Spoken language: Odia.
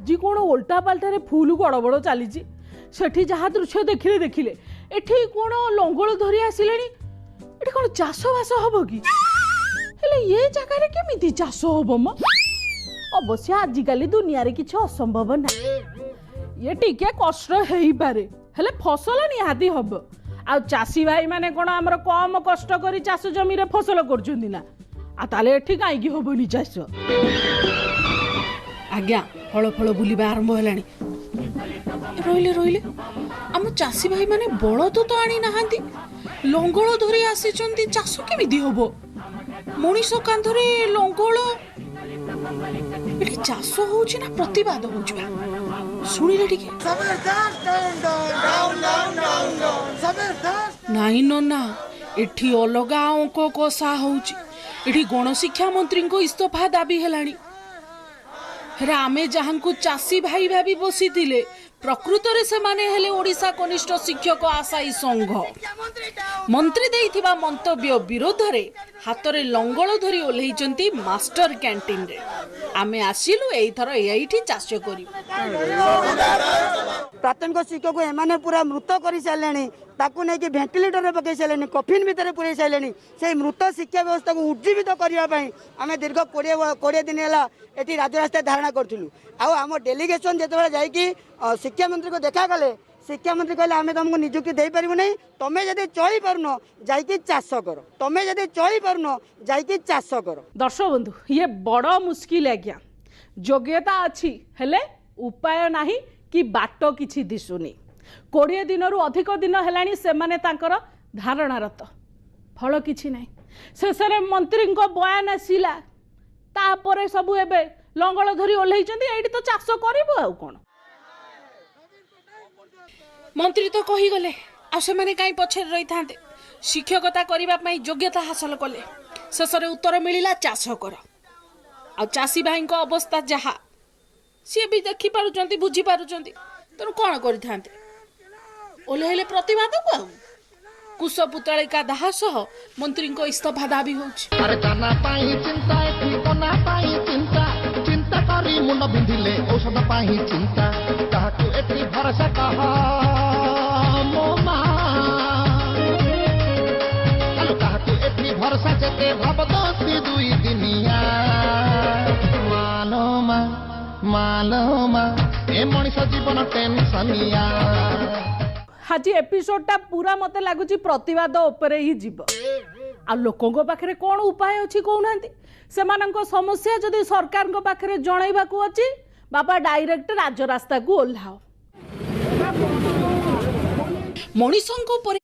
ଆଜି କ'ଣ ଓଲଟା ପାଲଟାରେ ଫୁଲ ଗଡ଼ବଡ଼ ଚାଲିଛି। ସେଠି ଯାହା ଦୃଶ୍ୟ ଦେଖିଲେ ଦେଖିଲେ, ଏଠି କ'ଣ ଲଙ୍ଗଳ ଧରି ଆସିଲେଣି। ଏଠି କ'ଣ ଚାଷବାସ ହବ କି? ହେଲେ ଏ ଜାଗାରେ କେମିତି ଚାଷ ହବ ମ? ଅବଶ୍ୟ ଆଜିକାଲି ଦୁନିଆରେ କିଛି ଅସମ୍ଭବ ନାହିଁ। ଇଏ ଟିକେ କଷ୍ଟ ହେଇପାରେ, ହେଲେ ଫସଲ ନିହାତି ହବ। ଆଉ ଚାଷୀ ଭାଇମାନେ କ'ଣ ଆମର କମ କଷ୍ଟ କରି ଚାଷ ଜମିରେ ଫସଲ କରୁଛନ୍ତି ନା? ଆଉ ତାହେଲେ ଏଠି କାହିଁକି ହବନି ଚାଷ? ଆଜ୍ଞା, ହଳ ଫଳ ବୁଲିବା ଆରମ୍ଭ ହେଲାଣି। ରହିଲେ ରହିଲେ, ଆମ ଚାଷୀ ଭାଇମାନେ ବଳଦ ତ ଆଣି ନାହାନ୍ତି, ଲଙ୍ଗଳ ଧରି ଆସିଛନ୍ତି। ଚାଷ କେମିତି ହବ? ମଣିଷ କାନ୍ଧରେ ଲଙ୍ଗଳ, ଏଠି ଚାଷ ହଉଛି ନା ପ୍ରତିବାଦ ହଉଛି ବା? ଶୁଣିଲେ ଟିକେ। ନାଇଁ ନନା, ଏଠି ଅଲଗା ଅଙ୍କ କଷା ହଉଛି। ଏଠି ଗଣଶିକ୍ଷା ମନ୍ତ୍ରୀଙ୍କ ଇସ୍ତଫା ଦାବି ହେଲାଣି। ହେରା, ଆମେ ଯାହାଙ୍କୁ ଚାଷୀ ଭାଇ ଭାବି ବସିଥିଲେ, ପ୍ରକୃତରେ ସେମାନେ ହେଲେ ଓଡ଼ିଶା କନିଷ୍ଠ ଶିକ୍ଷକ ଆଶାୟୀ ସଂଘ। ମନ୍ତ୍ରୀ ଦେଇଥିବା ମନ୍ତବ୍ୟ ବିରୋଧରେ ହାତରେ ଲଙ୍ଗଳ ଧରି ଓହ୍ଲେଇଛନ୍ତି ମାଷ୍ଟର କ୍ୟାଣ୍ଟିନରେ। ଆମେ ଆସିଲୁ, ଏଇଥର ଏଇଠି ଚାଷ କରିବୁ। ପ୍ରାଥମିକ ଶିକ୍ଷକ ଏମାନେ ପୁରା ମୃତ କରିସାରିଲେଣି। ତାକୁ ନେଇକି ଭେଣ୍ଟିଲେଟରରେ ପକାଇ ସାରିଲେଣି, କଫିନ୍ ଭିତରେ ପୁରେଇ ସାରିଲେଣି। ସେଇ ମୃତ ଶିକ୍ଷା ବ୍ୟବସ୍ଥାକୁ ଉଜ୍ଜୀବିତ କରିବା ପାଇଁ ଆମେ ଦୀର୍ଘ 20 ଦିନ ହେଲା ଏଠି ରାଜରାସ୍ତାରେ ଧାରଣା କରୁଥିଲୁ। ଆଉ ଆମ ଡେଲିଗେସନ୍ ଯେତେବେଳେ ଯାଇକି ଶିକ୍ଷାମନ୍ତ୍ରୀକୁ ଦେଖା କଲେ, ଶିକ୍ଷାମନ୍ତ୍ରୀ କହିଲେ, ଆମେ ତମକୁ ନିଯୁକ୍ତି ଦେଇପାରିବୁ ନାହିଁ, ତମେ ଯଦି ଚଳିପାରୁନ ଯାଇକି ଚାଷ କର, ତମେ ଯଦି ଚଳିପାରୁନ ଯାଇକି ଚାଷ କର। ଦର୍ଶକ ବନ୍ଧୁ, ଇଏ ବଡ଼ ମୁସ୍କିଲ ଆଜ୍ଞା। ଯୋଗ୍ୟତା ଅଛି, ହେଲେ ଉପାୟ ନାହିଁ କି ବାଟ କିଛି ଦିଶୁନି। 20 ଦିନରୁ ଅଧିକ ଦିନ ହେଲାଣି ସେମାନେ ତାଙ୍କର ଧାରଣାରତ, ଫଳ କିଛି ନାହିଁ। ଶେଷରେ ମନ୍ତ୍ରୀଙ୍କ ବୟାନ ଆସିଲା, ତାପରେ ସବୁ ଏବେ ଲଙ୍ଗଳ ଧରି ଓହ୍ଲେଇଛନ୍ତି। ଏଇଠି ତ ଚାଷ କରିବୁ, ଆଉ କ'ଣ? ମନ୍ତ୍ରୀ ତ କହିଗଲେ, ଆଉ ସେମାନେ କାହିଁ ପଛରେ ରହିଥାନ୍ତେ? ଶିକ୍ଷକତା କରିବା ପାଇଁ ଯୋଗ୍ୟତା ହାସଲ କଲେ, ଶେଷରେ ଉତ୍ତର ମିଳିଲା ଚାଷ କର। ଆଉ ଚାଷୀ ଭାଇଙ୍କ ଅବସ୍ଥା ଯାହା, ସିଏ ବି ଦେଖିପାରୁଛନ୍ତି, ବୁଝିପାରୁଛନ୍ତି। ତେଣୁ କ'ଣ କରିଥାନ୍ତେ? ଓହ୍ଲେଇଲେ ପ୍ରତିବାଦକୁ। ଆଉ କୁଶ ପୁତଳିକା ଦାହ ସହ ମନ୍ତ୍ରୀଙ୍କ ଇସ୍ତଫା ଦାବି ହେଉଛି। ଆରେ ଦାନା ପାଇଁ ଚିନ୍ତା, ଏଠି କନା ପାଇଁ ଚିନ୍ତା, ଚିନ୍ତା କରି ମୁଣ୍ଡ ବିନ୍ଧିଲେ ଔଷଧ ପାଇଁ ଚିନ୍ତା, କାହାକୁ ଏଠି ଭରସା କହ ମୋ ମା? ଆଲୋ, କାହାକୁ ଏଠି ଭରସା? ଯେତେ ଭାବ ଦୋଷୀ ଦୁଇ ଦିନିଆ। ମାଲୋ ମା, ମାଲୋ ମା, ଏ ମଣିଷ ଜୀବନ ଟେନସନିଆ। ଆଜି ଏପିସୋଡଟା ପୁରା ମତେ ଲାଗୁଛି ପ୍ରତିବାଦ ଉପରେ ହିଁ ଯିବ। ଆଉ ଲୋକଙ୍କ ପାଖରେ କ'ଣ ଉପାୟ ଅଛି କହୁନାହାନ୍ତି? ସେମାନଙ୍କ ସମସ୍ୟା ଯଦି ସରକାରଙ୍କ ପାଖରେ ଜଣାଇବାକୁ ଅଛି, ବାବା ଡାଇରେକ୍ଟ ରାଜରାସ୍ତାକୁ ଓହ୍ଲାଅ। ମଣିଷଙ୍କ ଉପରେ